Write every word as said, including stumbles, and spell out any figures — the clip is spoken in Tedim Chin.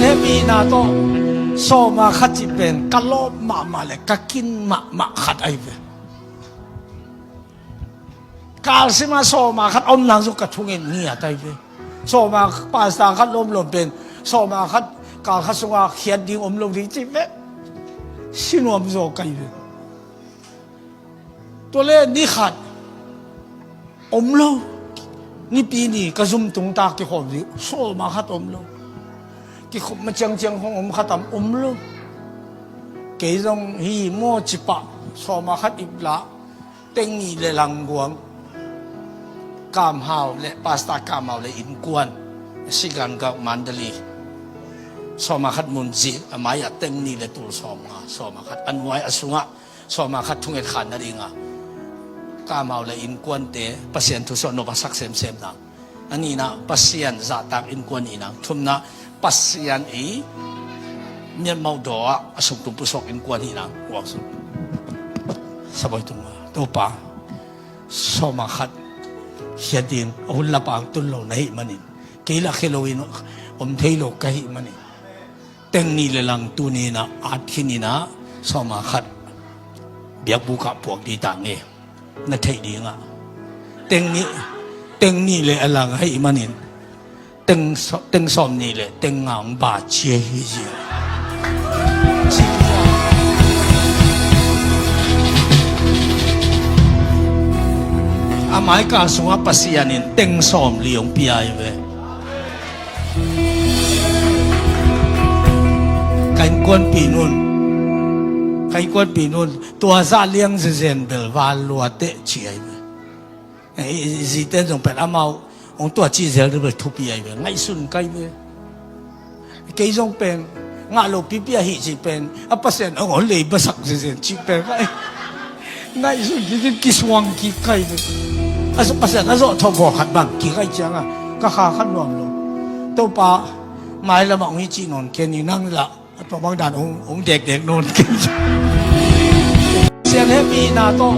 Hehpihna tawh sawma khat cih pen ka lawp mahmah le ka kin mahmah khat ahi ve. Kalsima sawma khat om nang zong ka thungen ngiat ahi ve. Sawma pasta khat lawmlawm pen sawma khat kalkhat sunga khiat ding om lo ding cih ve. Sinuam zaw ka hi ve. Tua le ni khat om lo. Nipi ni ka zum tungta kikhawm ding sawma khat om lo. Kikhop ma ciangciang hong om khat am om lo. Kei zong hi maw cipah sawma khat iplah teng nih le langguang Kamhau le pasta Kamhau le innkuan Sigan gak Mandali sawma khat mun zih a mai-ah teng nih le tul sawmnga sawma khat a nuai a sungah sawma khat thunget khan na dinga Kamhau le innkuante Pasian thu sawh nop a sak semsem nang. A nihna Pasian zahtak innkuan hi nang. Thumna Pasian i miatmauh daw ah a sungtum pusuak innkuan hi nang. Uang sung sabawi tungah Topa sawma khat khia ding a hun lapang tun lo na hih manin kei la khia loin om thei lo ka hih manin teng nih le lang tuni inah at khin inah sawma khat biakbuk ah puak dih tang e. Na theih dingah teng nih, teng nih le a lang ahih manin teng sawm nih le teng nga hong ba cia hi zia. A maika sungah Pasian in teng sawm li hong pia hi ve. Ka innkuanpih nun, ka innkuanpih nun tua zah liang zezen bel val lua teh ci ahi ve. Zite zong pen amau hong tua cih zel bel thupi ahi ve. Ngaihsun kai ve. Kei zong pen ngah lo pipi ahi cih pen a Pasian hong hon lei basak zezen cih pen kai. Ngaihsun kizin kisuang kik kai ve. A Pasian a zawh thawh bawl khat bang kik ai cianga ka kha khat nuam lo. Topa mailamah hong hi cih nawn ken i nang lah a tua bang dan hong dekdek nawn ken. Sian hehpihna tawh